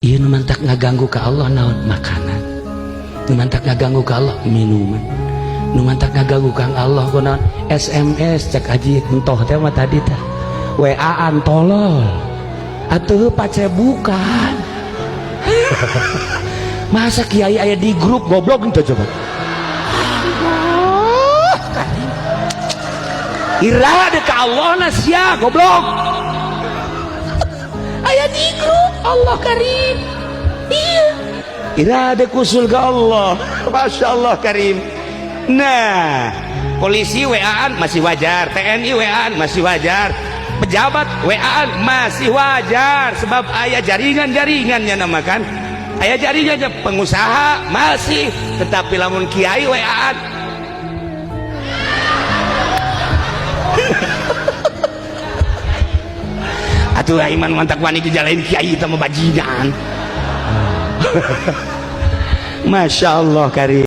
Ieu nu mantak ngaganggu ka Allah naon? Makanan. Nu mantak ngaganggu ka Allah minuman. Nu mantak ngaganggu ka Allah ku naon? SMS cek haji entoh teh mah tadi teh. WA-an tolol. Atuh pacebukan. Masa kiai aya di grup goblok ente coba. Allah, karim. Ira de ka Allah na sia goblok. Aya di grup Allah karim. Iya. Ira de kusul ke Allah. Masya Allah karim. Nah, polisi WA-an masih wajar, TNI WA-an masih wajar, pejabat WA-an masih wajar sebab aya jaringan-jaringannya nama kan. Aya jaringannya pengusaha masih, tetapi lamun kiai WA-an atuh iman mantak wani dijalain kiai itu mah bajingan. Masya Allah karim.